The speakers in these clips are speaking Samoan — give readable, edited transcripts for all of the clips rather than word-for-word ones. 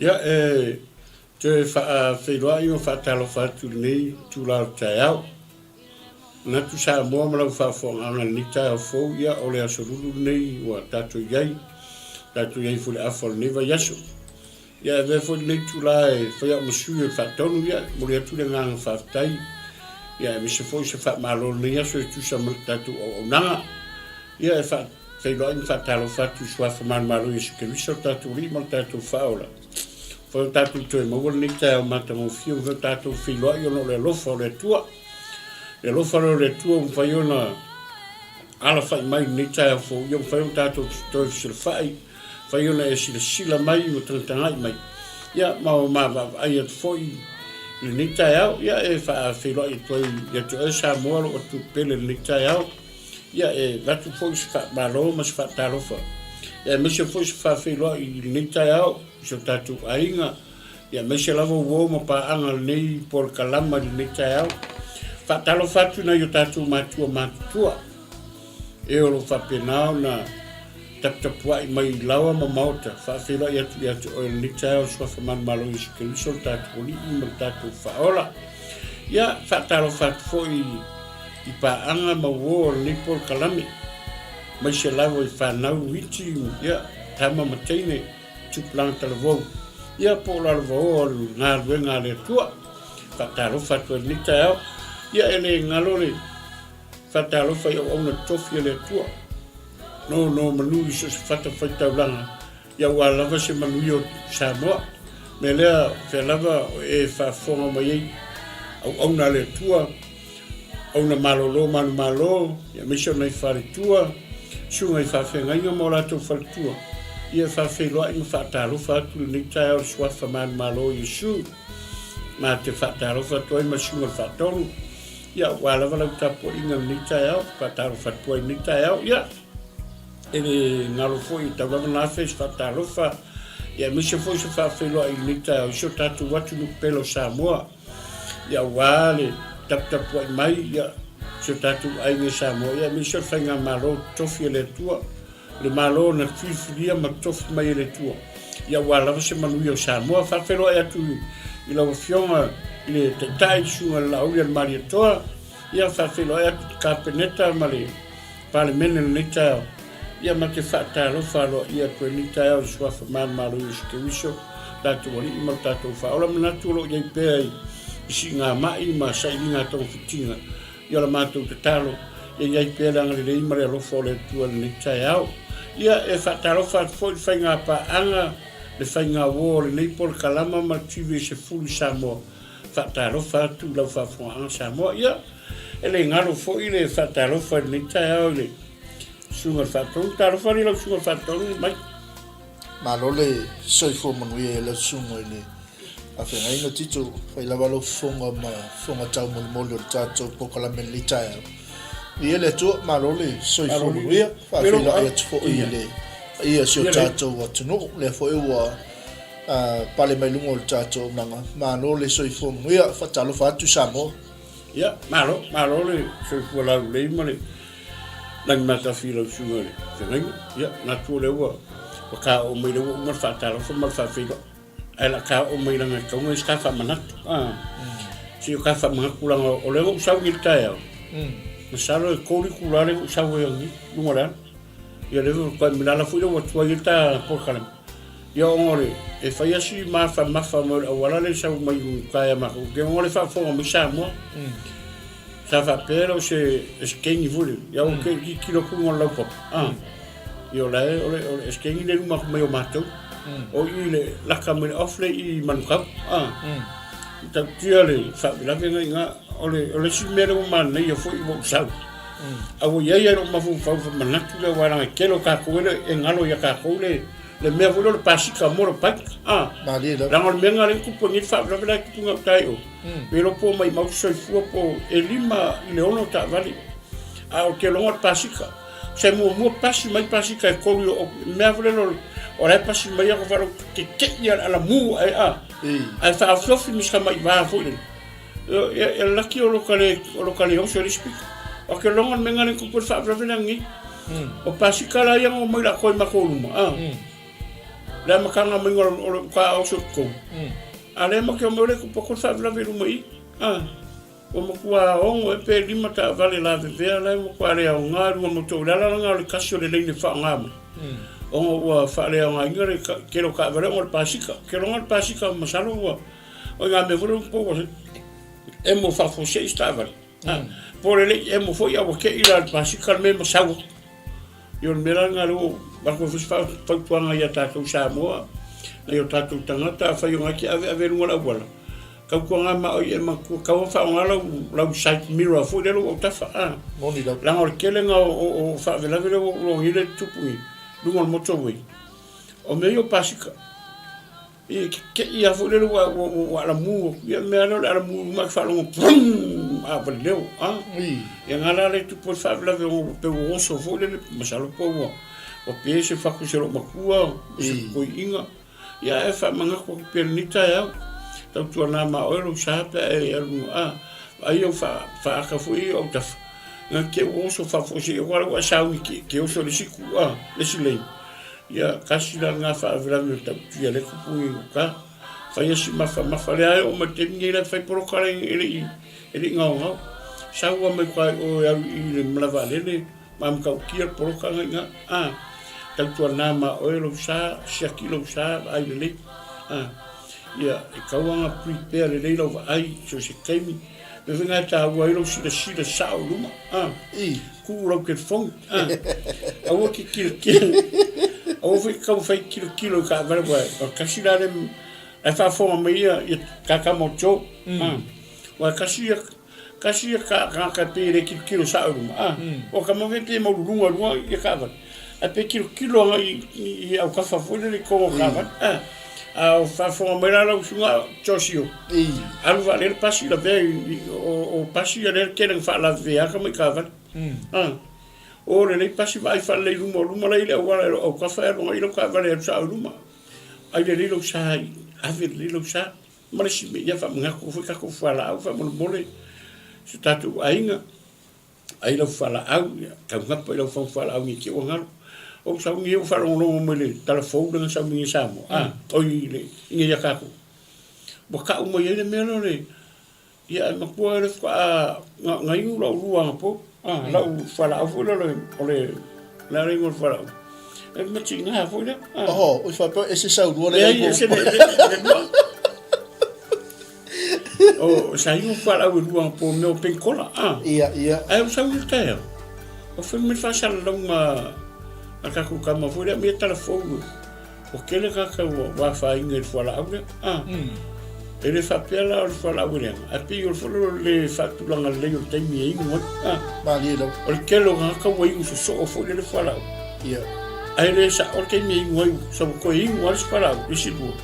Ia, e toe faafeiloai ma faatalofa atu i lenei itula o le taeao. Manatu Samoa ma lau faafofogaaga i lenei taeao fou, ia o le aso lulu lenei ua tatou i ai, tatou i ai foi i le afa o lenei vaiaso. Ia e avea foi lenei itula e fai au ma sui o le faatonu, ia e momoli atu le agaga faafetai, ia aemaise foi se faamalo o lenei aso e tusa ma le tatou auaunaga. Ia e faafeiloai ma faatalofa atu i Suafa Manumalo Iesu Keriso lo tatou Alii ma lo tatou Faaola. Foi o tatou toe maua lenei taeao matagofie, ua mafai ona tatou feiloai ona o le alofa o le Atua. Le alofa lea o le Atua ua mafai ona alafai mai i lenei taeao fou, ia mafai ona tatou toe fesilafai, mafai ona e silasila mai ma tagatagai mai, ia ma o ma vaavaai atu foi i lenei taeao. Ia e faafeiloai atu ai ia te oe Samoa lou atunuu pele i lenei taeao. Ia e avatu foi se faamalo ma se faatalofa, ia aemaise foi se faafeiloai i lenei taeao i so tatou aiga, ia aemaise lava uo ma paaga o lenei polokalama i lenei taeao. Faatalofa atu i nai o tatou matua matutua, e o lo o faapena ona taputapuai mai i laoa ma maota, faafeiloai atu ia te oe i lenei taeao i le Suafa Manumalo Iesu Keriso lo tatou Alii ma lo tatou Faaola. Ia, faatalofa atu foi i paaga ma uo o lenei polokalame, aemaise lava i fanau iti, ia, tama ma teine, tupulaga talavou, ia, po o lalovaoa o le galuega a le Atua. Faatalofa atu ai i lenei taeao. Ia, e le galo le faatalofa i auauna totofi a le Atua, nonomanu i so o se fatafaitaulaga, Ia aua lava se manuia o Samoa. Mea lea, fea lava o e faafofoga mai ai, auauna a le Atua, auna malolo manumalo, ia aemaise o nai faletua, susuga i faafeagaiga ma o latou faletua, ia e faafeiloai ma faatalofa atu i lenei taeao i le Suafa manumalo o Iesu. Ma te faatalofa atu ai ma le susuga i le Faatonu, ia aua lava lau tapuaiga i lenei taeao, faatalofa atu ai i lenei taeao, ia. E le galo foi e tau lava ona afe se faatalofa, ia aemaise foi se faafeiloai i lenei taeao i si o tatou atunuu pele o Samoa, ia aua le taputapuai mai ia si o tatou aiga i Samoa, ia aemaise o le faigamalo totofi a le Atua, le Malo na filifilia ma totofi mai e le Atua, ia aua lava se manuia o Samoa. Faafeiloai atu i lau Afioga i le Taitai, le Susuga i le Laauli a le Malietoa, ia faafeiloai atu i le Kapeneta ma le Palemene i lenei taeao, ia ma te faatalofa aloaia atu ai lenei taeao i le Suafa Manumalo Iesu Keriso, tatou Alii ma lo tatou Faaola. Manatu o lo o i ai pea i siigamai ma sailiga togafitiga, ia o la matou tatalo, ia i ai pea le agalelei ma le alofa o le Atua i lenei taeao. Ia e faatalofa atu foi i le faigapaaga, le faigauo o lenei polokalama ma le TV 10 i Samoa, Faatalofa atu i lau faafofogaaga Samoa. Ia, e le galo foi le faatalofa i lenei taeao i le Susuga i le Faatonu. Talofa alii lau Susuga i le Faatonu mai. Malo le soifua manuia i lau susuga i le Faafeagaiga Tito, fai lava lau fofoga ma fofoga taumolimoli o le tatou polokalame i lenei taeao. Viia le Atua, malo le soifua manuia, faafeiloai atu foi i le paia o si o tatou atunuu, lea foi ua pale mai luga o le tatou auaunaga. Malo le soifua manuia, faatalofa atu Samoa. Ia, malo, malo le soifua laulelei ma le lagi matafi i lau susuga i le feagaiga. Ia, manatu o lea ua ua taoo mai lea ua uma le faatalofa ma le faafeiloai. Ae la taoo mai leaga e tatau ona i ai se ta faamanatu. Ah. Se i o ta faamanatu leaga o lea na ou sau i le taeao. Masalo e 3 itula lea na ou sau ai i luga o le ala. Ia lea foi faatoa milala foi lea ua tuai ai le ta polokalame. Ia ona o le, e fai lava si mafamafa mai o le auala lea e sau mai uta ia matou, te ona o le faafofoga mai Samoa. Sa faapea lea o se esekeini foi lele, ia ua te tilotilo atu luga o le laupapa, a, ia o la e, o le, o le esekeini lea e luma atu mai o matou, o i le laka mai le off lea i Manukau, a. E matautia le faalavelave na i ina, o le, o le isi mea lea ua manaia foi ua ou sau, a ua i ai lava i lou mafaufau manatu lea, aua leaga e tele o tatou e le, e galo ia tatou le, le mea foi lea o le pasika mo le bike, a. Malie lava. Leaga o le mea lena lea e tupu ai nei le faalavelave la e tupu i gauta i o, e iloa po o maimau le soifua po o e 5 i le 6 taavale, a o le loga o le pasika, se muamua pasi mai pasika e 3 i o, mea foi lele o la e pasi mai a faalogo tetei a le alamu ae a, ae faaofiofi ma si tamai va foi lele. E laki o lo ka le o lo ka le oso e le isi pito. O ke loga le mea lena e tupu ai le faalavelave lea nei. O pasika la ia na omai latou i matou luma, a. Le amataga maiga o le uka oso i totonu. A lea matou te omai o lea e tupu atu le faalavelave i luma i i. A, ua matua 6 ea pe 5 taavale lavevea la e matua le aoga i luga moto. O le ala lena o le tasi o le laina e faaaoga mai, ona ua faaleaogaina le tele o taavale ona o le pasika. Ou te iloa o le pasika masalo ua, o nai mea foi lea ua pau emo faafuasei se taavale. Po o le le i emo foi a ua te i la i le pasika le mea e masau atu. Ia o le mea la lena lea ua avatu ai foi se fautuaga ia tatou Samoa, nai o tatou tagata, afai o lena e te aveave i luga o le auala, tautuaga ma oe ia e manatua, tatau ona faaaoga lau, lau side mirror foi lea lou autafa, a. Moni lava. Leaga o le telega o faalavelave lea ua ou iloa nei lea e tutupu nei, luga o le motorway, o mea ia o pasika. Ia te i lava foi lele ua ua alamu atu. Ia mea lea o le alamu i luma ae faalogo vroom a valeleo a. Ia na la le tupu ai le faalavelave ona ua pei ua oso foi lele masalo po ua ua pe se fatu i se loomatua o se toeaina. Ia ae faamanatu atu pea i lenei taeao, tautuana ma oe lou sa pe a e alu a vaai au faata foi ia i autafa, na te ua oso faafuasei aua la ua e sauni e te oso i le isi itu a, le isi lane. Ia, tasi la lena faalavelave o tautia lea e tupu nei i uta. Faia si mafamafa lea e oo mai i le taimi nei la e fai poloka la e le i e le i gaogao. Sau lava mai uta i o e alu i le malae vaalele ma matautia le poloka na i ina. A, tautuana ma oe lou sa, siaki lou sa, vaai lelei. A, ia, e tatau lava ona prepare lelei lau vaai i so o se taimi. O le mea foi lena e taua ai lou silasila sao i luma. A, tuu lau telefoni. A, aua te tilotilo, aua foi te taumafai e tilotilo i taavale aua o le tasi la lea, ae faafofoga mai ia ia tata ma Joe. A, aua e tasi ia, tasi ia tagata e pei e le tilotilo sao i luma. A, o tama foi e pei e maualuluga i luga ia taavale, ae pei e tilotilo agai i autafa foi lele i totonu o taavale. A, a o faafofoga mai la lau susuga Josio, alu vaalele pasi lavea i, o pasi ia lea e tele ina faalavevea atu mai taavale. A, o lelei pasi vaai faalelei i luma, o luma la e i le auala e lou autafa e alu agai lau taavale e alu sao i luma. Ai lelei lou sa, ave lelei lou sa. Ma le isi mea, ia faamanatu foi tatou fualaau faamolemole si o tatou aiga. Ai lau fualaau, ia taunapa i lau fagu fualaau ne i te i ua galo. O ou sauni ia ua faalogologo mai i le tala fou lea na sauni nei i Samoa, a, oi i inei ia tatou. Ua tau mai ai le mea lea o le Ia, e matua le faatoa na inu lau lua anapo, a, lau fualaau foi lea o le, o le a le igoa o le fualaau? E matiga foi lea. Oho, oi faapea ese sau lua le Leai, ese le lua. O, sa inu fualaau e lua anapo, mea o penikola, a. Ia, ia. Ae o sau i le taeao, o fai mai le faasalalauga a tatou tama foi lea, mea tala fou. Ua tele tagata ua afaina i le fualaau lea. A. E le faapea la o le fualaau e leaga, ae pei o le foi lea o le faatulaga lelei o le taimi e inu ai. A. Malie lava. O le tele o tagata ua inu sosoo foi lea le fualaau. Ia. Ae le sao le taimi e inu ai, sau ua toe inu lava le isi fualaau, le isi lua.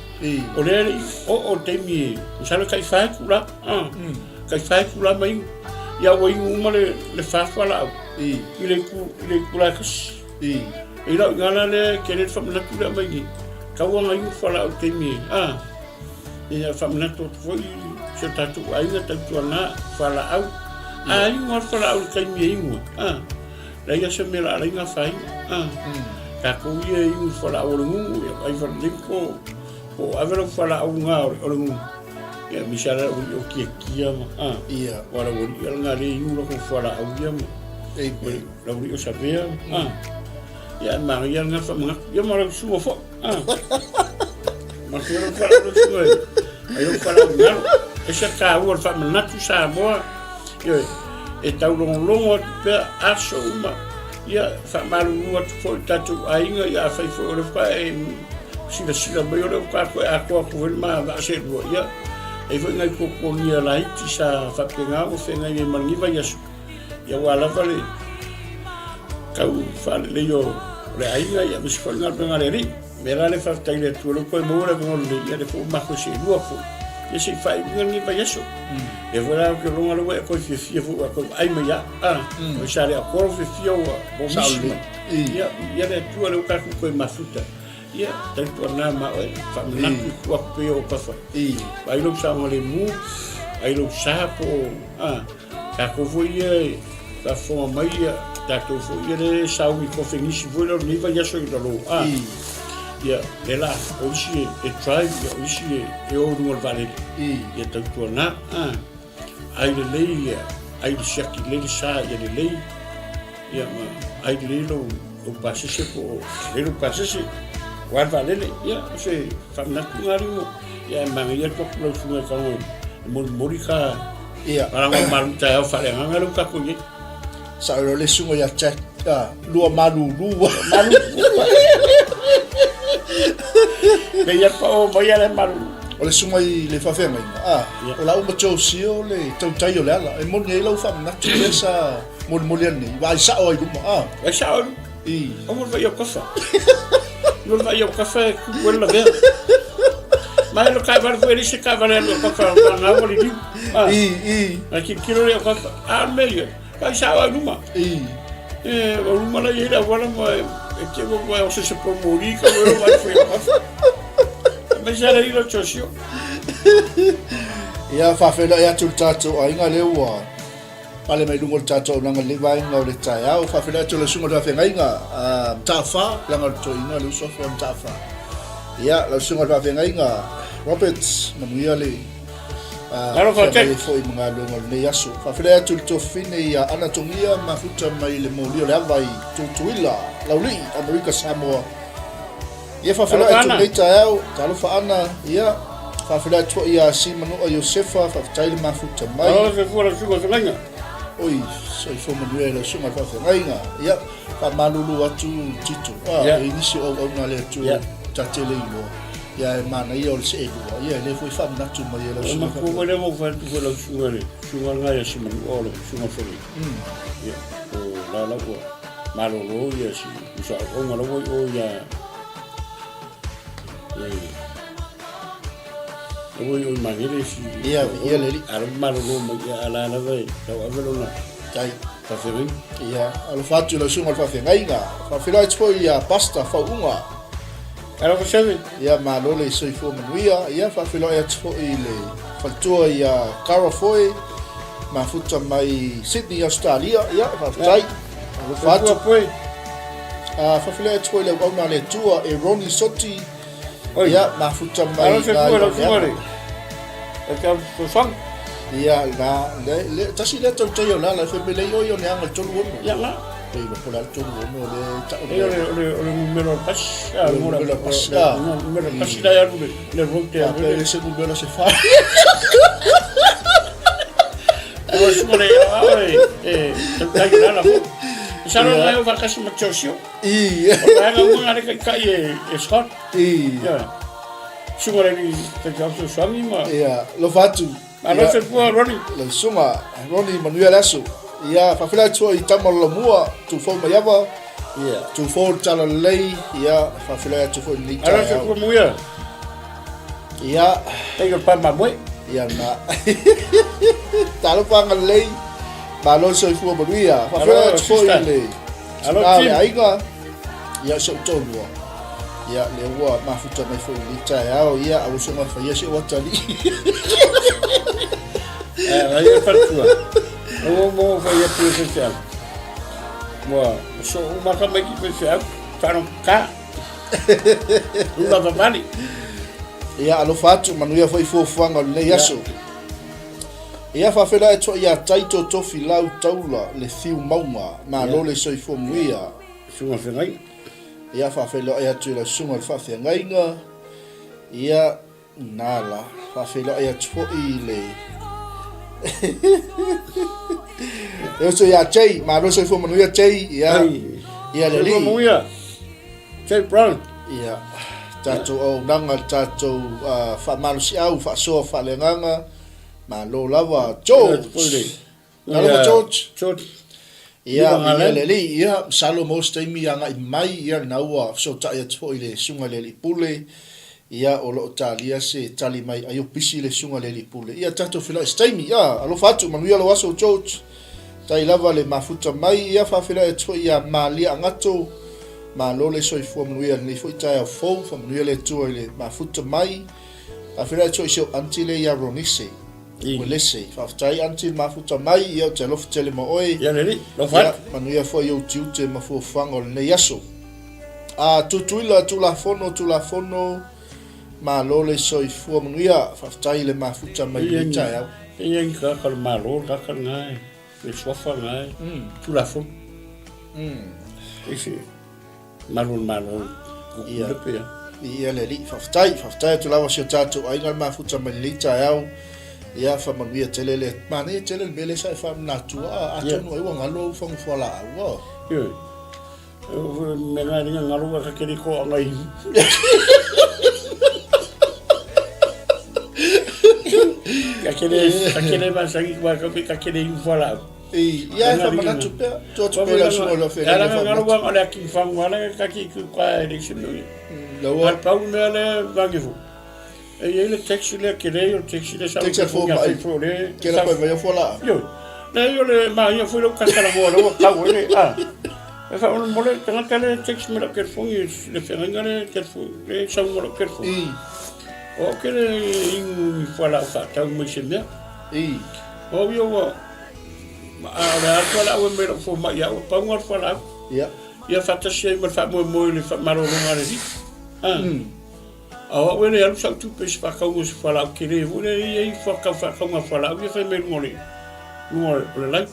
O lea e le i oo le taimi e, masalo e tai fa itula. A. Tai fa itula ma inu. Ia ua inu uma le fa fualaau. I le itu, i le itula e tasi. I lau igala lea e tele le faamanatu lea aumai nei, tau aga inu fualaau i le taimi e, a, ia faamanatu atu foi i si o tatou aiga tautuana fualaau. A inu lava le fualaau i le taimi e inu ai, a, leai lava se mea o le a alai ona afaina, a. Tatou ia e inu i fualaau a le gugu, ia vaai faalelei po o ave lau fualaau lena o le gugu, ia aemaise lava le aualii o tiatia ma, a, aua o le aualii lena lea e inu latou fualaau ia ma, Lau alii o Savea, ah. Ia, e manaia lena faamanatu. Ia ma lau susuga foi, ah. Matua lau fualaau lau susuga e. Ai lau fualaau galo. E se taua o le faamanatu Samoa. Ioe, e taulogologo atu pea aso uma. Ia, faamalulu atu foi i tatou aiga, ia afai foi o lea faatoa e silasila mai o lea ua tatou e atoa atu foi le ma vaa seelua. Ia, e i ai foi nai tuatuagia laiti sa faapena ona feagai ai ma lenei vaiaso. Ia aua lava le tau faalelei o le aiga, ia aemaise foi le galuega a le Alii. O le mea la lea faafetai i le Atua o lea ua toe maua le avanoa lelei, ia lea foi ua matou seelua foi. Ia se i faaiuina lenei vaiaso. Lea foi la ou te lagona lea ua e toe fiafia foi ua toe vaai mai au. A, o sa le atoa lou fiafia ua misi mai. Ia, ia le Atua lea ua tatou toe mafuta. Ia, tautuana ma oe, faamanatu i tuu atu pea i ou tafa. Vaai lou saogalemu, vaai lou sa po o, a, tatou foi ia e faafofoga mai, ia, tatou foi ia lea e sauni kofenisi foi lea o lenei vaiaso i lalo, a. Ia, lea la, o isi e drive, ia o isi e o i luga o le vaalele. Ia tautuana, a, ai lelei ia, ai le siaki lelei le sa ia lelei, ia ma ai lelei lou, lou pasese po o lelei lou pasese, aua le vaalele. Ia, o se faamanatu lena alii mo, ia ae manaia atu atu lau susuga e tago e molimoli ka Ia. malaga malu taeao faaleagaga lea ua tatou i ai. Sao loa le susuga ia Jack, ah, lua malulu. Malulu. Pei ia pa o mai ala malulu. O le susuga i le faafeagaiga, ah, Yeah. o la uma Josie le tautai o le ala. E moni ai lau faamanatu lea sa molimoli ane nei, vaai sao ai luma, ah. Vaai sao ai luma. I. Aua le vaai au kafa. Aua le vaai au kafa e tupu ai le lavea. Ma e lo taavale foi e leai se taavale e alu au kafa o ngā ua liliu. Ah. I, i. A tilotilo lea au kafa, a o le mea ia, vaai sao ai luma. I. E, o luma la i ai le auala ma e te ua ua o se se pomori ka ua vaai foi au kafa. Mai sa le ilo tiosio. Ia, faafeiloai atu le tatou aiga lea ua Pale mai luga o le tatou auaunaga i lenei vaega o le taeao. Faafeiloai atu i lau susuga i le faafeagaiga a Mataafa, leaga o le toeaina le uso afu a Mataafa. Ia, lau susuga i le faafeagaiga Robert, manuia le feagai foi ma galuega o lenei aso. Faafeiloai atu i le tuafafine ia Ana Togia mafuta mai le moli o le ava i Tutuila, Laulii, Amerika Samoa. Ia faafeiloai atu lenei taeao, talofa Ana, ia faafeiloai atu foi ia Simanua Iosefa, faafetai le mafuta mai. Talofa soifua lau susuga feagaiga. Oi, soifua manuia i lau susuga le faafeagaiga. Ia, faamalulu atu Tito, ah, Yeah. e nisi o auauna a le Atua Yeah. ta te le iloa. Ia e manaia o le seelua, ia e le foi faamanatu mai e lau O susuga matua mai lea ma ou fai atu foi lau susuga le susuga lena ia Simanua o le susuga feagaiga. Ia, o la la ua malolo ia si uso auauna la ua i o ia ia la ua i o i Magele si Ia, ia le alii. A la ua malolo mai ia a la lava e tauave lona Tai. faafeagaiga. Ia, alofa atu i lau susuga i le faafeagaiga. Faafeiloai atu foi ia Pastor Fauuga. Alofa Seve. Ia, malo le soifua manuia. Ia, faafeiloai atu foi i le faletua ia Cara Foe, mafuta mai Sydney, Australia. Ia, faafetai. Alofa atu. Soifua Foe. Ah, faafeiloai atu foi i le auauna a le Atua e Ronnie Soti. Oi. Ia, mafuta mai Alofa i soifua lau Oneaga. susuga le e te fesoasoani. Ia, la, le, le, tasi lea tautai o le ala, e fai mai lei oi o neaga i le 36. Ia, la. Le iloa po o le a le 36 o le tau Ei, o le, o le, o le numero o le pasi. O le numero o le pasi, ah. O le numero o le pasi la e alu le, le road te alu. Faapea e se numero se fai. Ua susuga le ao e, e tautai o le ala foi. Masalo la e o faatasi ma Tiosio. I. O le vaega uma lena le taitai e, e Scott. I. Ia. Susuga le alii taitau fesoasoani ma. Ia, alofa atu. Malo soifua Ronnie. Lau susuga Ronnie, manuia le aso. Ia, faafeiloai atu foi i tama o le Lamua, Tufou Maiava. Ia. Tufou le Talalelei, ia, faafeiloai atu foi i lenei Alo taeao. soifua manuia. Ia. Tei o le pa mamoe. Ia na. Talofa agalelei. Malo le soifua manuia. Faafeiloai atu foi i le Alo tina o le Tim. aiga. Ia si ou toalua. Ia lea ua mafuta mai foi i lenei taeao. Ia aua soona faia si ou atalii. Eh, ai e faletua. Ua mo fai atu e faifeau. Ua so uma ka mai ki faifeau. Whanau ka. Lula vavali. Ia alofa atu manuia foi fuafuaga o lenei aso. Ia faafeiloai atu ia Taito Tofi Lau Taula le Fiu Mauga, malo le soifua muia. Susuga Feagaiga. Ia faafeiloai atu i lau susuga i le faafeagaiga. Ia na la, faafeiloai atu foi i le Le uso ia Jay, malo le soifua manuia Jay. Ia ia le Soifua alii. manuia. Jay Brown. Ia tatou auaunaga le tatou uh, faamalosiau faasoa faaleagaga malo lava George. Talofa George. George. Ia, viia le Alii. Ia, masalo maua se taimi agai mai, ia, lena ua fesootai atu foi i le Susuga i le Alii Pule, ia, o lo o talia se tali mai ai o pisi le Susuga i le Alii Pule. Ia, tatou feiloai i se taimi. Ia, alofa atu, manuia lou aso, George. Tai lava le mafuta mai. Ia, faafeiloai atu foi ia Malia Agato. Malo le soifua manuia i lenei foi taeao fou. Faamanuia le Atua i le mafuta mai. Faafeiloai atu foi i si ou aunty lea ia Ronise. Uelese. Faafetai aunty le mafuta mai, ia ou te alofa tele ma oe. Ia le alii, alofa Ia, atu. manuia foi ou tiute ma fuafuaga o lenei aso. A Tutuila Tulafono Tulafono Malo le soifua manuia faafetai i le mafuta mai lenei taeao. E i ai ni tagata o le Malo, le tagata lena e, le suafa lena e, Tulafono. E se malu o le Malo i Tutuila pe a. Viia le Alii, faafetai, faafetai atu lava si o tatou aiga le mafuta mai lenei taeao. Ia faamanuia tele le manaia tele le mea lea sa e faamanatu a atonu ai ua galo au fagu fualaau a. Ioe. Mea na ringa ngaro ka keri ko anga i. Ka kere ka kere ma sangi kwa ka ka kere i fualaau. I, ia e whamanatu pea, tu atu pea lau sunga lau whenga le whamanatu. Ngaro wanga le aki whangu ala ka ki ku kwa e le nui. Laua. Pau mea le vangi fu. E i ai le taxi lea kelei o le taxi lea sa Taxi a fo mai. Fo le. Ke la koe vai o fo la. Io. Le io le ma ia foi lo ka la mo lo ka o le a. E fa o mo le tangata le taxi me lo telefoni le whenga le telefoni le sa mo lo telefoni. I. O ke le ingu ni fo la fa tau mai se mea. I. O io wa ma a le atu la o me lo fo mai au pa ngor fo la. Ia. Ia fatasi ai ma le faamoemoe i le faamalologa a le Alii. A. A o au e le alu sau tupe i se faakauga o se fualaau tele foi lea e i ai kau faakauga fualaau ia fai mai luga o le luga o le line.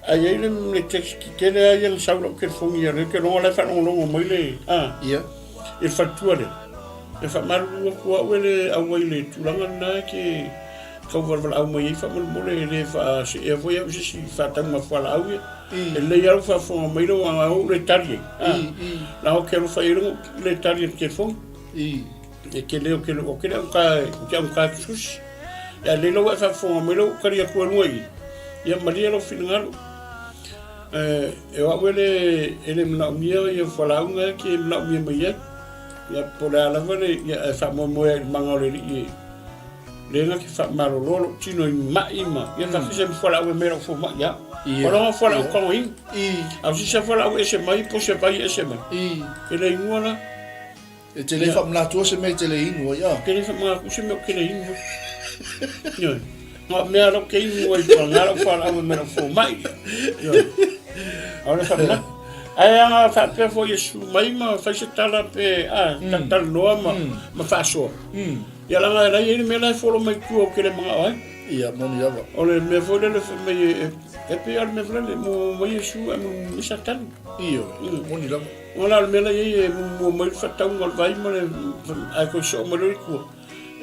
Ae i ai le le text tele lava ia na sau i lau telefoni ia lea ou te iloa la e faalogologo mai le a i le faletua lea. E faamalulu atu au e le auai i le tulaga lena e te tau valaau mai ai faamolemole e le faaseea foi au i se isi faatauga fualaau ia. E lelei lava lou faafofoga mai lea aua o ou le tali ai. Leaga ou te alofa i ai lou le tali i le telefoni. E tele ou te le ou te le augata ou te augata tusitusi. Ae lelei lou e faafofoga mai lea ua ou tali atu ai luga i i. Ia malie lou finagalo. E o au e le e le manaomia ia fualaau na e te manaomia mai ai. Ia po o le a lava le ia ae faamoemoe ai i le maga o le Alii e Le na te faamalolo lou tino i mai ma ia ta fisa mi fualaau e mai lau fomai ia. Ia. O longa fualaau tagoina. I. A o sisa fualaau ese mai po se vai ese mai. I. E le inua la. E te le faamanatu se mea e te le inu ai a. Te le faamanatu se mea ou te le inu ai. Ioe. Na o mea lau te inu ai pa nga lau fualaau e mai lau fomai. Ioe. A o le faamanatu. Ae aga faapea foi e susu mai ma fai se tala pe a talatalanoa ma ma faasoa. Ia leaga e leai ai le mea la e folo mai tua ou te le manao ai. Ia, moni lava. O le mea foi lele fai mai e, e pei lava o le mea foi lele, muamua mai Iesu ae mulimuli mai Satani. Ioe, moni lava. O la o le mea la e i ai e muamua mai le faatauga o le vai ma le, ae toe soo mai loa i tua.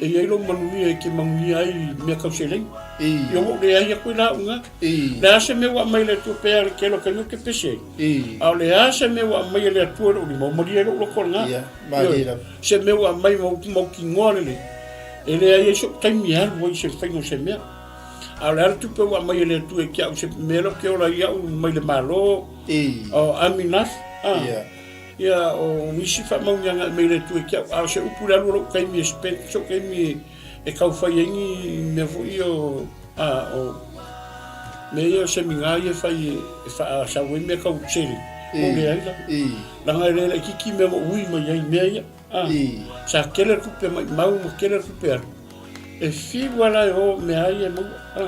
E i ai lou manuia e te manuia ai i mea tau seleni. I. Ia ua ou leai atu ai la au i ina. I. O le a se mea ua aumai e le Atua pe a le tele o taimi ou te pese ai. I. A o le a se mea ua aumai e le Atua i lou lima, ua malie ai lou loto lena. Ia, malie lava. Se mea ua aumai ma mautinoa lelei, e leai ai so'u taimi e alu ai i se faiga o se mea. A o le a le tupe ua aumai e le Atua ia te au, se mea lea ou te ola ai au mai le Malo, o I'm enough, a, ia, o nisi faamauniaga e aumai e le Atua ia te au, a o se upu i le alu o lou taimi e spend so'u taimi e tau fai ai ni mea foi ia o, a, o mea ia o seminar ia e fai e faasau ai mea tau seleni, ua ou leai la. Leaga e le laitiiti mea ua ui mai ai i mea ia. A, sa tele le tupe maimau ma tele le tupe alu. E fiu lava la e o mea ai e maua. A,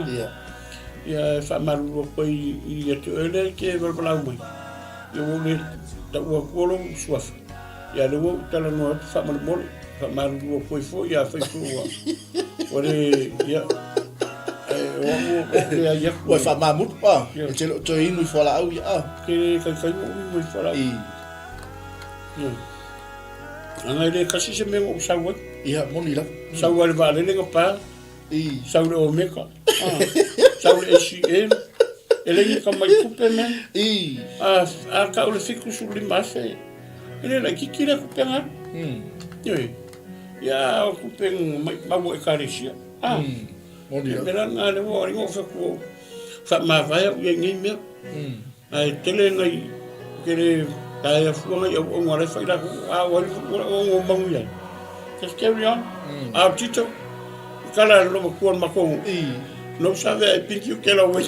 ia e faamalulu atu ai ia te oe lea e te valavalau mai. Ia ua ou le taua atua lou suafa. Ia lea ua ou talanoa atu faamolemole. Faamalulu atu ai foi afai foi ua ua le ia ae o au ua ou leai atu. Ua e faamamulu a, e te le o toe inu i fualaau ia a. Ke le kaikai mo inu i fualaau. I. Ia. Leaga e le kasi se mea na ou sau ai. Ia, moni lava. Sau ai le vaalele na pa. I. Sau le Omega. Ah. Sau le ACM. E le ni tamai tupe mea. I. A, a tau le 75,000. E le laitiiti lea tupe na alu. Ioe. Ia, o tupe maua ekalesia. Ah. Moni E lava. mea la lena lea ua ou fai atu ua faamavae au i ai nei mea. Ae tele nai, tele taea fua nai auauna la e fai latou, a o ai o manuia ai. Just carry on. A o Tito, i kala le matua o le matou nuu. No save ai pinki o kela wei.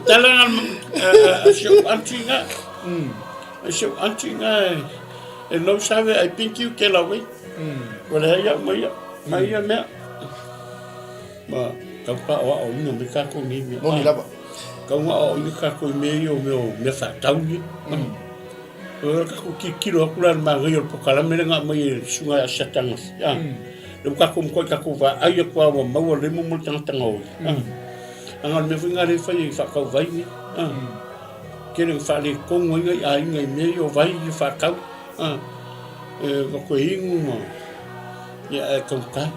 Tala nga a si ou auntie nga. A si ou auntie nga e no save ai pinki o kela wei. Ua leai au ma ia, ma ia mea. Ma tau paoaoina mai tatou nei mea. Moni lava. Tau na aoaoina tatou i mea ia o mea o mea faatau ia. O le tatou tilotilo atu la i le manaia o le polokalame lea na aumai e le Susuga ia Asiata ananafi, a. Lea ua tatou matuai tatou vaai atu lava ua maua lelei mo le tagata gaoi, a. Leaga o le mea foi lena lea e fai e faatau vai nei, a. Tele ina faaletonu ai nai aiga i mea ia o vai ia faatau, a. E avatu e inu ma, ia ae taugata.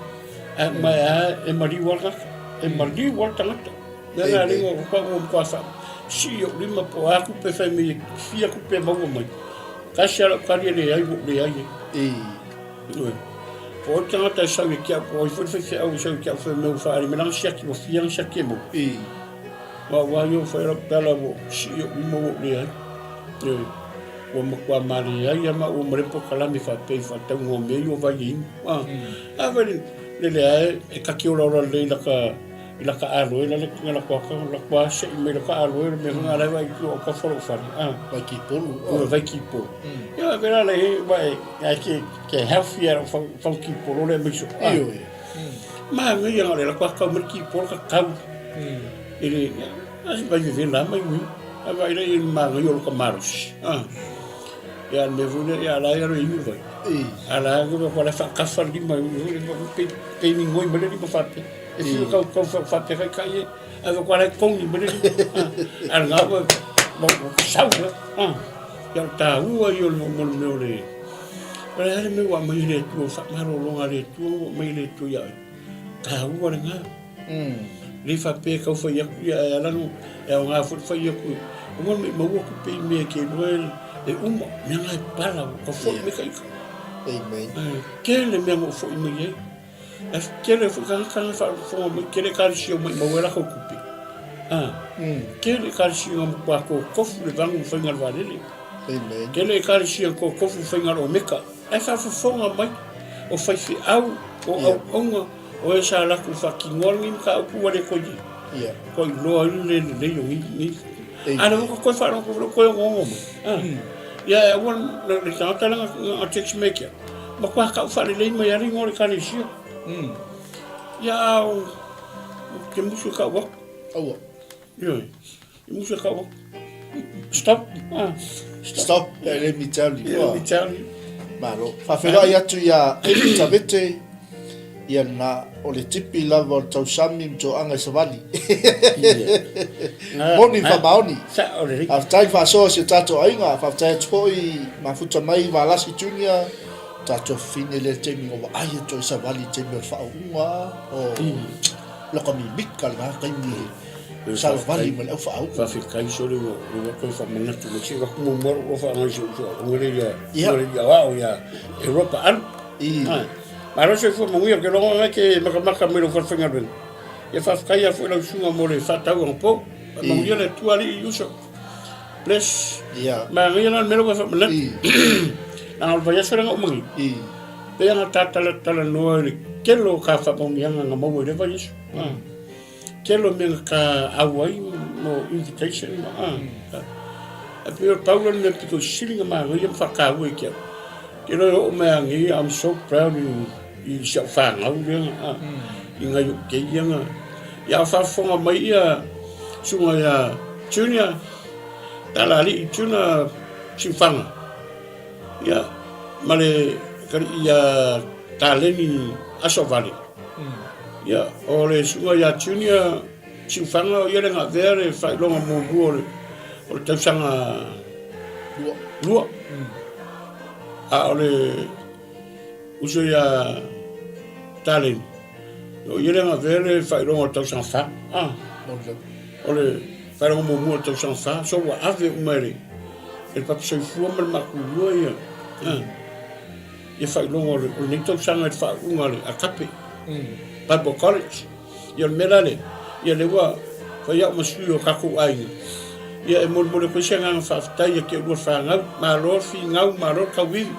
Ae uma ae lava e maliu lava le tagata, e maliu lava le tagata. Lea la alii o pau o matua fa sii ou lima po o a tupe fai mai e fia tupe e maua mai. Tasi a lau tali e leai ua ou leai ai. Ioe. Po o ai le tagata e sau ia te au po o ai foi le faifeau e sau ia te au fai mai ua faaali mai lana siaki ua fia ana siaki e maua. Aua ua fai lau tala ua sii ou lima ua ou leai. Ioe. Ua matua maleai lava maua ma le polokalame faapea i faatauga o mea ia o vai e inu. A fai le leai e kaki olaola lelei laka i laka aloe la le tinga la kuaka la kua se i mai laka aloe le mea nga lai vai o ka falo fale a vai ki polu o vai ki polu ya ve la le vai ai ke ke healthy ya fa fa ki polu le mai so io ma ngai ya le la kua kau mai ki polu ka kau i le a se vai ve la mai ui a vai le i ma ngai o ka maros a ya me vu le ya la ya le inu vai a la ko ko la fa ka fa lima pe pe ni ngoi mai le lima fa pe E whiu kau kau wha wha kai e, a wha kwa kongi mo le a ngā wa mo sau a ia ta ua i o le mo le mea o le o le ale me wa mai le tua wha maro longa le tua wa mai le tua ia ta ua le ngā le wha pe kau whai aku ia e ala no e au ngā whai whai aku o mo me maua ku pe i mea ke rua e uma mea ngā e pala ka whai me ka ika. Amen. Kele mea mo whai mai ai. E tele foi tagata na faafofoga mai, tele ekalesia ua maimau ai latou tupe. A, tele ekalesia na matua totofu le vagu faiga o le vaalele. Amen. Tele ekalesia na totofu faiga o le Omeka. Ae faafofoga mai, o faifeau, o auauna, o e sa latou faatinoa lenei mataupu ua le toe Yeah. Kua iloa ai le le lelei o nei, nei. A lea ua toe faalogo, ua toe onoono mai. A. Ia e aua le tagata lea na text mai ia te au, matua tau faalelei mai lava le igoa o le Ekalesia. Ia a ou te musu e tau atu. Aua. Ioe, e musu e tau atu. Stop. Ah. Stop. Stop. Let me tell you. Let me tell you. Malo. Faafeiloai atu iā Eli Tavete, ia lena, o le tipi lava o le tausami ma toaga i savali. Moni ma faamaoni. Faafetai le faasoa si o tatou aiga, faafetai atu foi i mafuta mai Valasi Junior, tatou fafine lea taimi ua vaai atu ai savali i taimi o le faauuga o loka mimika lena taimi savavali ma le au faauuga. Faafetai sole ua ua toe faamanatu mai se atu muamua ua faaaoga i si ou uso ua le ia aoao ia Europa alu. Malo le soifua manuia, ou te iloa o lena e te matamata mai i lou falefaigaluega. Ia faafetai lava foi lau susuga mo le faatau anapo. Faamanuia le Atua alii uso. Bless. Manaia la le mea lea ua e faamanatu. Leaga o le vaiaso lea na uma nei, pei ona ta talatalanoa i le tele o ta faamaoniaga na maua i lea vaiaso. Tele o mea na ta auai mo invitation ma a. Ae pei o le pau lea o le mea pito sili ona manaia ma faataua ia te au. Te iloa e oo mai lava nei, I'm so proud i si au fanau lea a, i nai ou keiki ia na. Ia a o faafofoga mai ia susuga ia Junior, Talalii Junior Siufaga, ia ma le kalii ia Taleni Asovale. Ia, o le susuga ia Junior Siufaga o ia le na avea le faailoga muamua o le o le tausaga lua. A o le uso ia Taleni, o ia le na avea le faailoga o le tausaga fa. Ah, o le faailoga muamua o le tausaga fa, so ua ave uma e le e le papa soifua ma le makulua ia. Ah. Ia faailoga o lenei tausaga i le faauuga a le Agape Bible College. Ia o le mea la lea, ia lea ua fai au ma sui o tatou aiga, ia e molimoli atu ai se agaga faafetai ia te oulua fanau, malo le finau, malo le tauivi.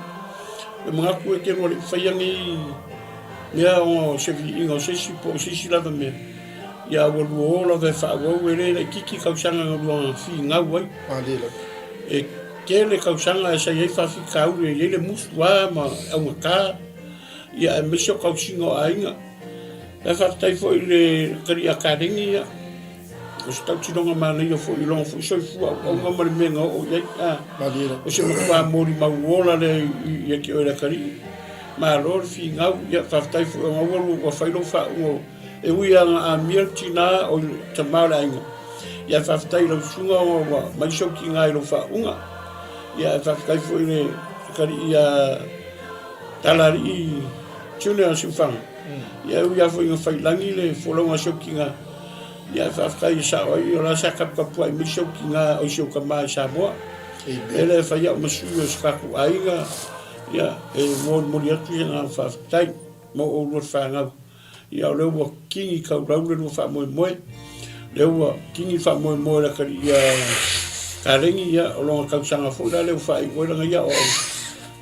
E manatu e te lua le i faia nei mea ona o se viiga o se isi po o se isi lava mea, ia ua lua o lava e faaauau e le laitiiti tausaga na lua finau ai. E Tele tausaga e sa i ai faafitauli e i ai le musu a ma augata, ia aemaise o tausiga o aiga. Ae faafetai foi i le Tali a Kaleni, ia, O se tautinoga manaia foi i lona foi soifua auauna ma le mea na oo i ai, a. O se matua molimau ola lea ia te oe le atalii. Malo le finau, ia faafetai foi ona ua ua fai lou faauuga e ui lava na amia le tina o le tama o le aiga, ia faafetai i lau susuga ona ua aumai sou tina i lou faauuga. Ia ae faafetai foi i le atalii ia Talaalii Junior Siufaga, ia e ui lava foi ina faiilagi le folauga a si ou tina, ia ae faafetai e sao ai o la sa taputapuai mai si ou tina oi si ou tama i Samoa. E le fai au ma sui o si tatou aiga, ia e molimoli atu se agaga faafetai mo oulua le fanau. Ia o lea ua kini taulau le lua faamoemoe, lea ua kini le faamoemoe o le atalii ia Kaleni, ia o lona tausaga foi la lea ua faaiu ai lana ia aoaoga.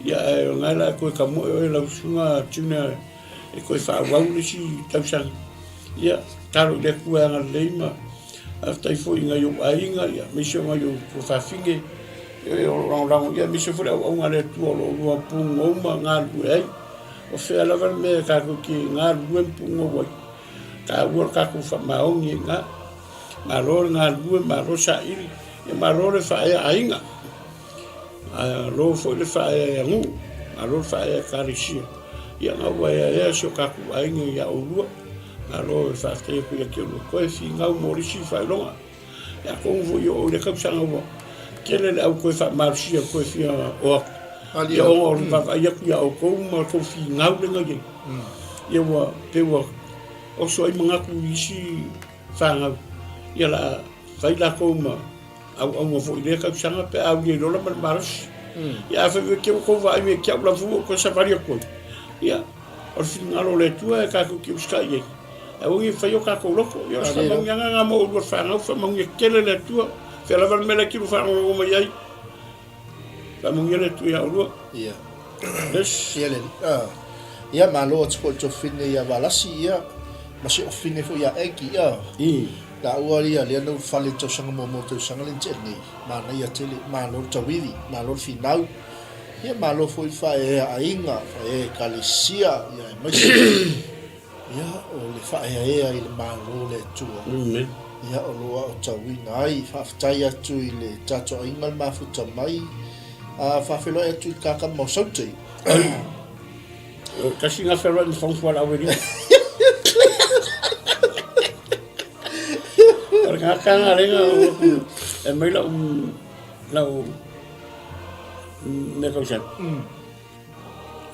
Ia ae o lena la e toe tamoe oe lau susuga Junior e toe faaauau le isi tausaga. Ia, tatalo i le Atua e agalelei ma faafetai foi i nai ou aiga, ia, aemaise o nai ou tuafafine e o lo o lagolago ia, aemaise foi le auauna a le Atua o lo o lua pugou ma galulue ai. O fea lava le mea e tatou te galulue ma pugou ai, taua le tatou faamaoni ai i ina. Malo le galulue, malo saili, ia malo le faaea aiga. Malo foi le faaeaea nuu, malo le faaeaea ekalesia. Ia na ua eaea si o tatou aiga ia oulua. Malo e faafetai atu ia te oulua. Toe finau mo le isi faailoga. Ia atonu foi i oo i le tausaga ua tele le au toe faamalosia toe fia o atu. Ia ona o le vaavaai atu ia outou ma tou finau le na iai. Ia ua pei ua oso ai manatu i isi fanau. Ia la fai latou ma auauna foi i lea tausaga pe a uli ai lola ma le malosi. Ia afai foi te ua tou vaai mai ki au lava ua ou toe savali atu ai, ia, o le finagalo o le Atua e tatou te usitai i ai. Aua ne i faia o tatou loto. Ia o se faamanuiaga lena mo oulua le fanau, faamanuia tele le Atua. Fea lava le mea la e tino faalogologo mai ai, faamanuia le Atua ia oulua. Ia. Yes. Ia le, ah. Ia malo atu foi i le tuafafine ia Valasi, ia, ma si ofine foi ia Aggie, ia. Laua ia lea na ulufale i le tausaga muamua o le tausaga lea na tea nei. Manaia tele, malo le tauivi, malo le finau, ia malo foi le faaeaea aiga, faaeaea ekalesia, ia aemaise ia o le faaeaea i le Malo o le Atua. Amen. Ia o lo o aotauina ai. Faafetai atu i le tatou aiga le mafuta mai. A faafeiloai atu i le kakama o Saute. Tasi na feloai ma Fonofualaau e lima. O le gata lena e mai lau lau mea kausani.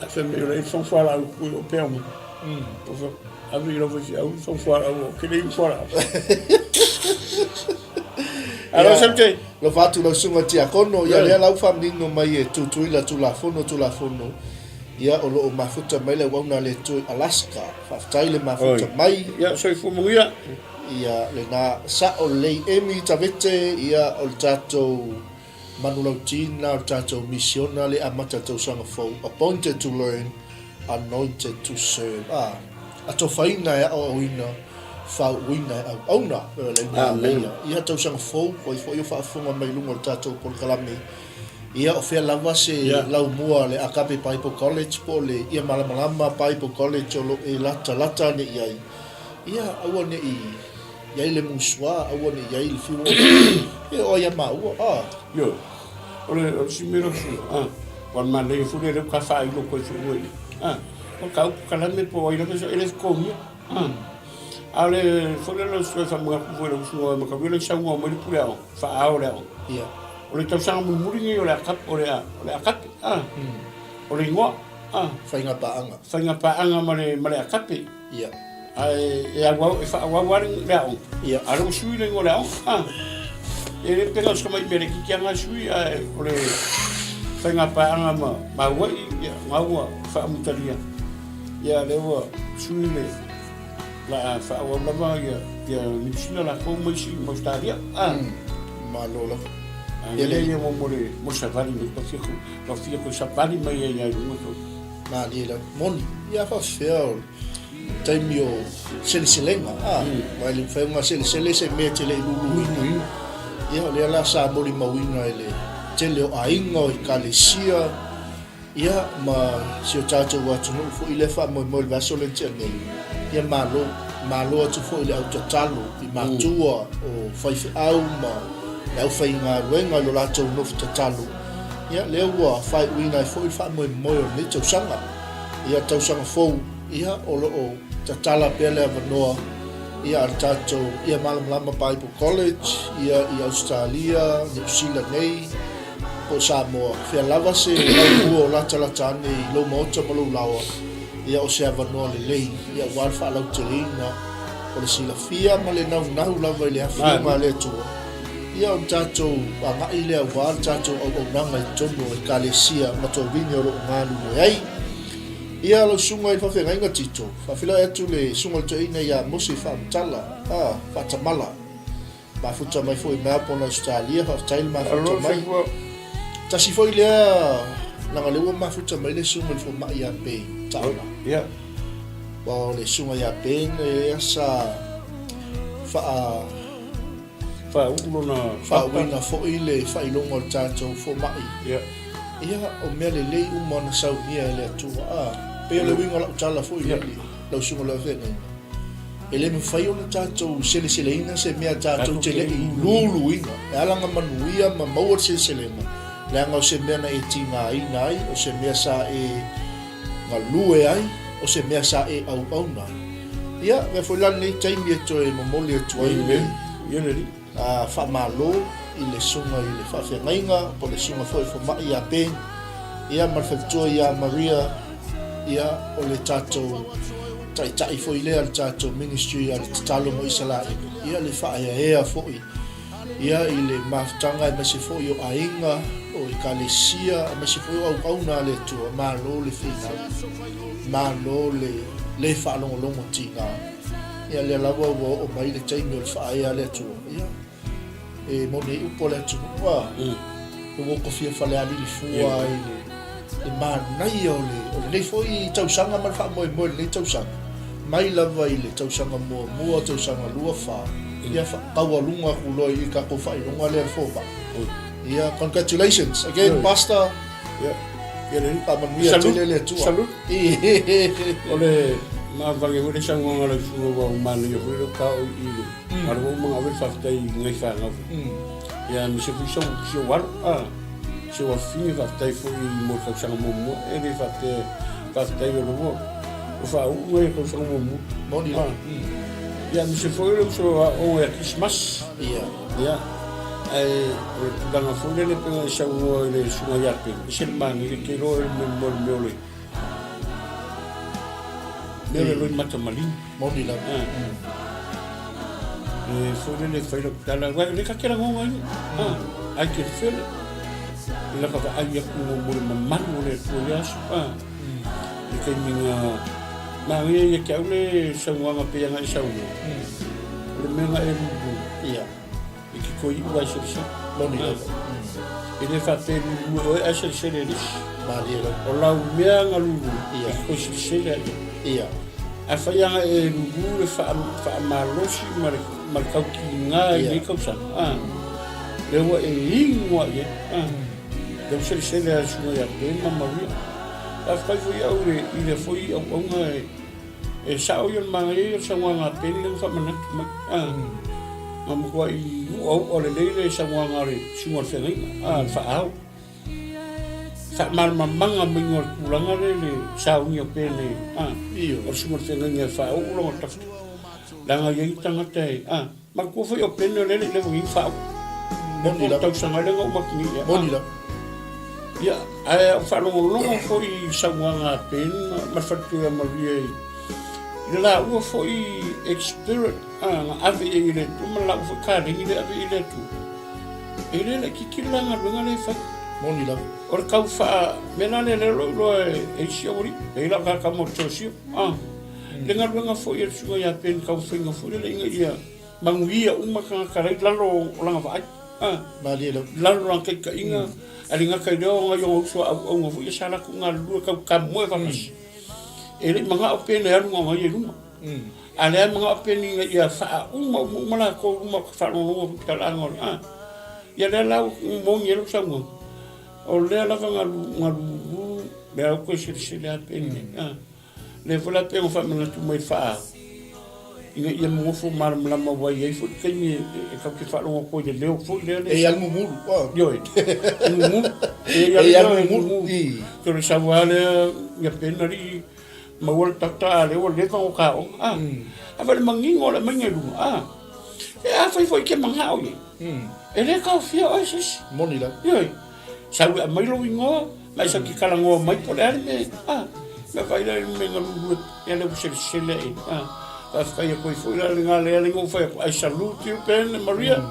Ae fai mai o le Fonofualaau kui o pea mai. Ave i lau faifeau Fonofualaau o ke le fualaau. Alo Saute. Alofa atu lau susuga Tiakono, ia lea la ua faamanino mai e Tutuila Tulafono Tulafono Ia, o lo o mafuta mai le auauna a le Atua i Alaska. Faafetai le mafuta mai. Ia, soifua manuia. Ia, lena sao lelei Amy Tavete, ia, o le tatou manulauti lena o le tatou misiona lea e amata i le tausaga fou, Appointed to learn, anointed to serve. A, atofaina e aoaoina, faauuina e auauna. O le manaia. Ia, tausaga fou, ua ifo ai o faafofoga mai i luga o le tatou polokalame. Ia, o fea lava se laumua a le Agape Bible College po o le Ia Malamalama Bible College o lo o e latalata ane i ai, ia, aua ne i i ai le musua, aua ne i i ai le fiu o, e oo ai ia maua, a. Ioe. O le, o le si mea lea o a, ua manaia foi lea, lea ua ta faailo koe foi ua i, a, o le tau kalame po o ai lava, e le totogia, a. A o le foi lea o se faamanatu foi i lau usuga mataulia lea e saunoa mai le pule aoga, faa-ao o le aoga. Ia. O le tausaga mulimuli lenei o le akape, o le, o le akape, a. O le igoa, a. Faiga paaga. Faiga paaga ma le, ma le akape. Ia. Ae e auau, e faaauau lava le aoga. Ia. A o lea ua sui le igoa o le aoga, a. E le pei na o se tamai mea laitiiti lava na sui, ae o le faiga paaga ma, ma Hawaii, ia, na ua faamutalia. Ia, lea ua sui le, la a faaauau lava ia, ia Niu Sila latou ma isi ma Ausetalia. A. Malo lava. A ia le ia mo mo le mo le savali mai tau fia tau fia toe savali mai ai ia i luga tau. Malie lava. Moni, ia faafefea o le taimi o seleselega, a, aua e le mafai ona selesele se mea e te le i luluina. Ia o lea la sa molimauina e le tele o aiga, o ekalesia. Ia, ma si o tatou atunuu foi lea faamoemoe i le vaiaso lea na tea nei, ia malo, malo atu foi i le au tatalo i matua o faifeau ma le aufaigaluega i lo latou nofo tatalo, ia lea ua faaiuina ai foi le faamoemoe o lenei tausaga. Ia, tausaga fou, ia, o lo o tatala pea le avanoa, ia, a le tatou, ia, Malamalama Bible College, ia, i Ausetalia, Niu Sila nei, Po o Samoa, fea lava se laumua o latalata ane i lou maota ma lou laoa, ia o se avanoa lelei ia aua le faalauteleina o le silafia ma le naunau lava i le Afioga a le Atua, ia ona tatou agai lea aua le tatou auaunaga i totonu o Ekalesia ma tovine o lo o galulue ai. Ia lau susuga i le faafeagaiga Tito, faafeiloai atu le susuga i le toeaina ia Mose Faamatala, a, Faatamala. Mafuta mai foi Melbourne Australia faafetai le mafuta mai. Tasi foi lea leaga lea ua mafuta mai le susuga i le fomai ia Ben Taona. Ia. Aua o le susuga ia Ben lea sa faa faauu lona faauuina foi le faailoga o le tatou fomai. Ia. Ia o mea lelei uma na saunia e le Atua. A, pei o le uiga o lau tala foi lea lau susuga i le faafeagaiga. E le mafai ona tatou seleseleina se mea tatou te le i luluina. E ala ona manuia ma maua le seleselega, leaga o se mea na e tigaina ai, o se mea sa e galue ai, o se mea sa e auauna ai. Ia, avea foi la lenei taimi e toe momoli atu ai le faamalo i le susuga i le faafeagaiga po o le susuga foi i le fomai ia Ben, ia ma le faletua ia Maria, Ia, o le tatou taitai foi lea, le tatou ministry a le tatalo mo Isaraelu, ia le faaeaea foi ia i le mafutaga aemaise foi o aiga, o ekalesia, aemaise foi o auauna a le Atua, malo le finau, malo le le faalogologo tiga. Ia lea lava ua oo mai le taimi o le faaea a le Atua, ia E moni ai upu a le atunuu a, ua tofia Falealili fua ai le manaia o lenei foi tausaga ma le faamoemoe i lenei tausaga, mai lava i le tausaga muamua, tausaga lua, fa, ia taualuga atu loa i tatou faailoga lea i le fomai. Ia, congratulations again, Pastor. Faamanuia tele le Atua. Salute. O le mavage foi le saunoaga a lau susuga ua manaia foi lou tao i le a lea ua uma ona ave le faafetai i nai fanau foi. Ia aemaise foi si ou alo, a, si ou afafine faafetai foi mo le tausaga muamua. E le faapea faafetai o lea ua faauu nai tausaga muamua. Moni lava. Ia aemaise foi o le uso aooga ia Kirisimasi. Ia. Ia, ae o le tulaga foi lele pei ona e saunoa i le susuga ia Pele, e ese le manaia, e te iloa le mea o le mea o le mea o le loimata maligi. Moni lava. E foi lele e fai lau tala, aua o lea ta te lagona ai, I can feel it. I laka vaai atu mo le mamalu o le Atua i lea aso. I le taimi na manaia ia te au le saunoaga pei ona e saunoa, o le mea na e lulu, Ia. e te toe iu lava e selesele. Moni lava. E le faapea e lulu e oe ae selesele e le isi. Malie lava. O lau mea na lulu, Ia. e te toe selesele lava i ai. Ia. Afai lava na e lulu le faamalosi ma le ma le tautiga i lenei tausaga, a, lea ua e inu lava i ai, a, lea ua selesele lava e le susuga ia Ben ma Maria. Faafetai foi au i lea foi auauna e E sao ia le manaia ia o le saunoaga a Ben lea ua faamanatu mai. A, na matuai uaua lelei le saunoaga a le susuga o le feagaiga, a, le faaao. Faamalamalamaga maiga o le tulaga lea i le sauni o Ben e, a, o le susuga o le feagaiga e faauu lona tafa. Leaga e i ai tagata e, a, manatua foi o Ben o lea e le i leva nei ona faauu. Moni lava. Tausaga lea na uma atu nei. Moni lava. Ia, ae ou faalogologo foi i saunoaga a Ben ma le faletua ia Maria i le laua foi experience na ave i ai e le Atua ma le laua foi kaleni lea e ave i ai e le Atua. E le laitiiti le la galuega lea e fai. Moni lava. O le tau faa... mea la lea lea o lou iloa e isi aualii, e i ai lau tagata mo le ah. Le galuega foi a le susuga ia Ben taumafaiga foi lele ina ia manuia uma tagata la i lalo o lana vaai. Ah. Malie lava. Lalo o lana taitaiga, ae le gata i lea o nai ona uso a auauna foi ia sa latou galulue tau tamoe faatasi. E le i manao Ben e alu na o ia i luma. A lea e manao Ben ina ia faauma uma uma latou i luma o ka faalogologo atu i talaaga o le ah. Ia lea la ua moni ai lau saunoaga, o lea lava na lulu. Lea ua toe selesele lava pe nei. A, lea foi la pei ona faamanatu mai i le faa-ao, ina ia nonofo malamalama aua e i ai foi le taimi e tatou te faalogo atu ai i le leo foi lea. E i ai le gugulu. Ioe, e gugulu. E i ai le gugulu. O le sau lava lea ia Ben alii maua le doctor a lea ua leva ona ota aoga. A, a fai le manino o le aumaiga i luga, a, e afai foi e te manao i ai, e le taofia oe e se isi. Moni lava. Ioe. Sau e aumai lou igoa, ma e sau te talanoa mai po o le a le mea, a, mea fai lea le mea galulue, ia lea ua selesele e, a, faafetai atu ai foi la lena lea na ou fai atu, I salute you Ben and Maria,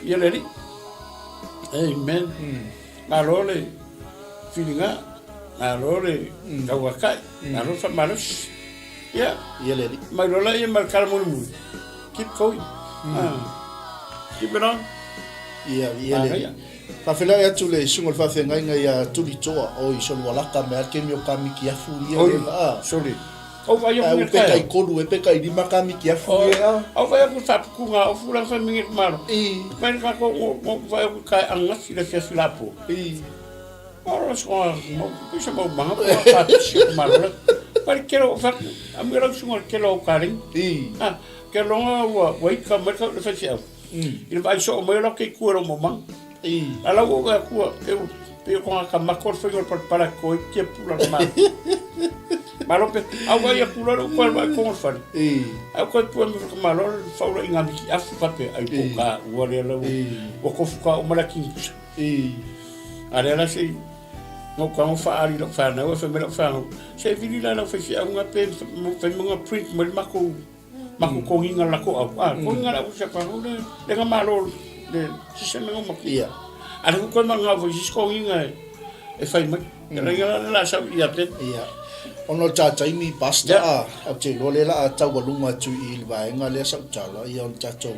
ia le Alii. Amen. Malo le filiga, malo le tauatai, malo le faamalosi. Ia, Ia le Alii. Mai loa laia ma le tala mulimuli, keep going. Ah, keep it on. Ia, ia le Alii. Faafeiloai atu le susuga o le faafeagaiga ia Tulitoa, oi Solualaka mai a le taimi o Kamiki afu ia Oi, le a. sole. Au vai aku Ai pe kai kolu e pe kai lima Kamiki afu ia a. Au vai aku faputuga ofu la fa mingi malo. I. Mai ka ko mo vai aku kai angas le fiafi la po. I. Ora so mo pisa mo manga po ka si malo la. Pari kero fa amu la sunga kero karing. I. Ah, ke longa ua wai ka mai ka le fa si au. I le vaai soo mai o lau keiki kua i lou maumaga. A lau ou akua, e pei o konga ka mako o le faiga o le palapala e koe tia pula le malo. Malo pe, au vai aku loa le upu alu ai konga le fale. Au koe pua me ka malo le faula i ngā miki afu fape ai po ka ua lea lau ua kofu ka o mala kingi pusa. A lea la sei ngau ka ngau whaari lau whanau, e whai mai lau whanau. Se vili la lau whai whiau ngā pe, whai mga print mai le mako Mako kogiga lako au. Ah, kogiga la usa ka le le nga malo le siseme ngo maki. Ia. A le ko ma nga vo sis kogiga e e fai mai. Mm. Le nga la sa ia pe. Ia. Ona o le tā taimi pastor a au te iloa lea la a taualuga atu i le vaega lea sa ou tala ia o le tatou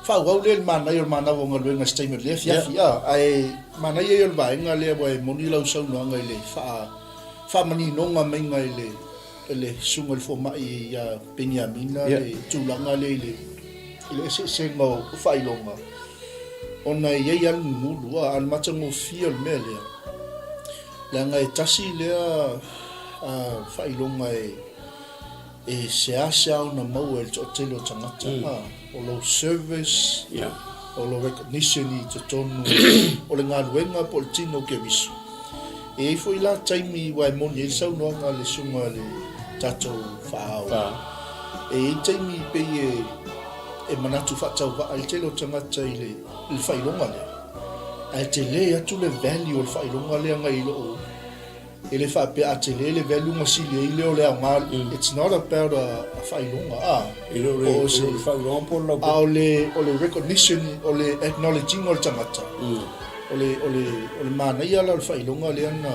faaauau lea i le manaia o le manava o galuega i se taimi o le afiafi a ae manaia ia o le vaega lea ua e moni lau saunoaga i le faa faamaninoga maiga i le E le susuga i le fomai ia Peniamina le tulaga lea i le i le eseesega o faailoga ona e i ai lava le gugulu a o le matagofie o le mea lea leaga e tasi lea faailoga e e seasea ona maua e le toatele o tagata o lou service o lou recognition i totonu o le galuega po o le tino o Keriso. E i ai foi la taimi aua e moni ai le saunoaga a le susuga i le tatou faaao. E i ai taimi pei e e manatu faatauvaa ai le tele o tagata i le i le faailoga lea. Ae tele atu le value o le faailoga lea nai lou E le faapea a tele le value ona sili ai lea o le aoga, it's not about a faailoga a. E le o le, e le o le faailoga po o le laupepa. A o le, o le recognition, o le acknowledge-ina o le tagata, o le, o le, o le manaia la o le faailoga lea na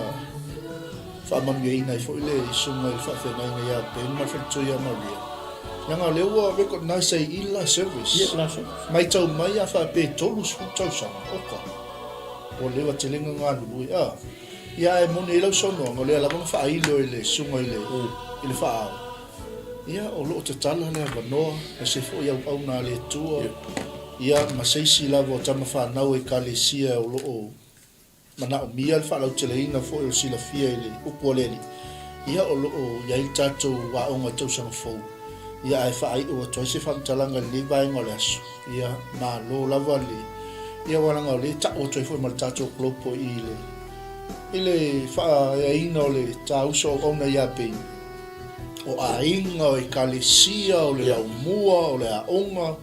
faamanuiaina ai foi le susuga i le faafeagaiga ia Ben ma le faletua ia Maria, leaga o lea ua recognise ai i la service. Ia, la service. Matau mai a faapea e 30 tausaga, oka, ua leva tele ona galulue a. Ia ae moni ai lau saunoaga, o lea lava na faailo e le susuga i le, i le faaao, ia o lo o tatala le avanoa ma se foi auauna a le Atua, ia ma se isi lava o tama fanau Ekalesia o lo o manaomia le faalauteleina foi o le silafia i le upu a le Alii, ia o lo o i ai le tatou aoga i tausaga fou, ia ae faaiu atu ai se faamatalaga i lenei vaega o le aso, ia malo lava le, ia aua leaga o lea e tau atu ai foi ma le tatou kolopo i le I le faaeaina o le tāuso auauna iā Pei, o aiga, o ekalesia, o le laumua, o le aoga,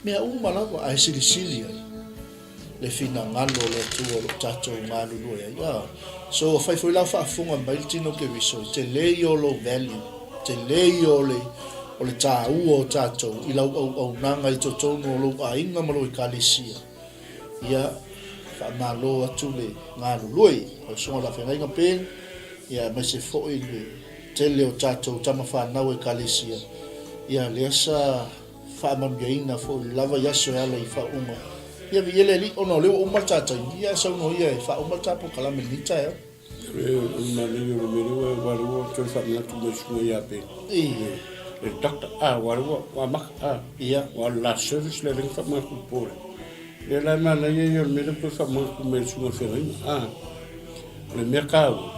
mea uma lava, ae silisili ai le finagalo o le Atua o lo o tatou galulue ai. A, so ua fai foi la faafofoga mai le tino Keriso, e tele ia o lou value, tele ia o le, o le tāua o tatou i lau auaunaga i totonu o lou aiga ma lou ekalesia. Ia, faamalo atu le galulue lau Susuga i le Faafeagaiga Ben, ia aemaise foi le tele o tatou tama fanau Ekalesia, ia lea sa faamanuiaina foi le lava i aso e ala i faauuga. Ia viia le Alii, ona o lea ua uma le ta taimi, ia saunoa ia e faauma le ta polokalame i lenei taeao. O le manaia o le mea lea aua lea ua toe faamanatu mai susuga ia Ben. Le doctor, a aua lea ua amata, a. Ia. Aua o le last service lea lea na faamanatu i le po lea. Lea la e manaia ia o le mea lea ua toe faamanatu mai e le susuga i le feagaiga, a. O le mea taua,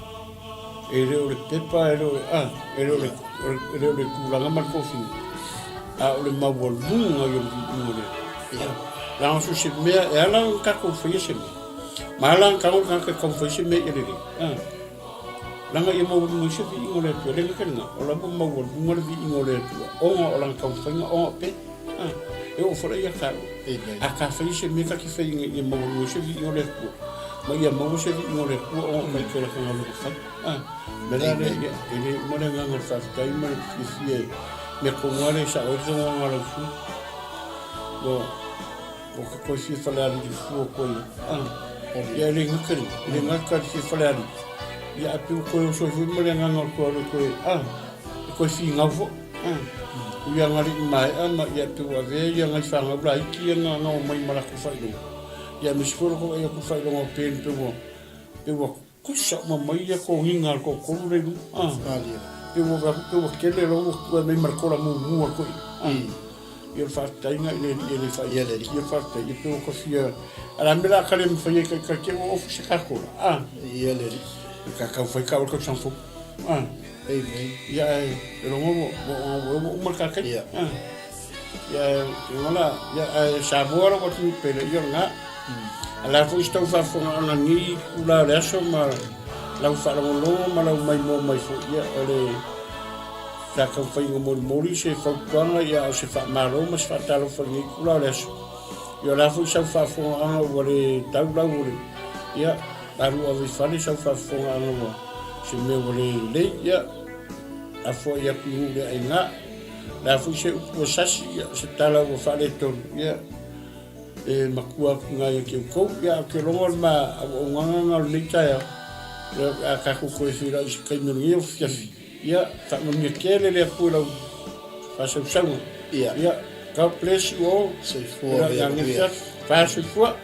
E le o le pepa, e le o le, a, e le o le, e le o le tulaga ma le tofiga, a o le maualuga ia o le viiga o le Atua. Leaga so o se mea, e ala ona tatou faia se mea, ma ala ona tago le tagata e taumafai se mea ia lelei, a, leaga ia maualuga ai se viiga o le Atua. E le gata i lena, o la ua maualuga le viiga o le Atua ona o lana taumafaiga, ona o pe, a, e oo foi la ia taua. A ta faia se mea ta te fai ina ia maualuga ai se viiga o le Atua, ma ia maua se viiga o le Atua ona o taitela ka galuega fai. A, mea la lea, ia, e le uma le agaga o le faafetai ma le fiafia i mea tonu lava lea e sao ai le tagoaga a lau sui. Ua, ua ka toe fia falealili fua koe, a, ia e le gata i, e le gata le fia falealili, ia ae pei ua toe oso ai foi ma le agaga o le toe alu e toe, a, e toe finau foi, a. Ui lava ina le i maea ma ia pei ua avea ia nai fanau laiti ia na omai ma latou faailoga, ia aemaise foi o le vaai atu i faailoga o Ben pei ua, pei ua Kusa uma mai ia toniga a le toatolu lea i luga. Ah. Pei ua vaai atu pei ua tele loa ua tuai mai ma le kola mumu a le toeaina. Ah. Ia o le faafetaiga i le Alii e le faaitiitia faafetai. Ia pei ua ta fia, a o le a mea o le a ta le mafai ai taitai te ua ofu se ta kola. Ah. Ia le Alii. Ia ta taufai ta o le tausaga fou. Ah. Amen. Ia ae e logo ua ua ua uma le ta taimi. Ah. Ia e ola, ia ae Samoa lou atunuu pele, ia o lena. A la foi si tau faafofogaaga nei itula o le aso ma lau faalogologo ma lau maimoa mai foi, ia o le sa taumafaiga molimoli se fautuaga, ia o se faamalo ma se faatalofa i lenei itula o le aso. Ia o la foi sau faafofogaaga ua le tau lau o le, ia, alu ave i fale sau faafofogaaga ua se mea ua le lelei, ia, afoai atu i nuu le aiga. Le a foi se upu ua sasi, ia, o se tala ua faaletonu, ia, e matua atu i ina ia te outou. Ia, ou te logo le ma auaunaga lena o lenei taeao, ia, pe a tatou toe feiloai i se taimi o lenei afiafi, ia, faamanuia tele le Atua i lau faasausauga. Ia. Ia, God bless you all. Soifua ma ia manuia. Fa soifua.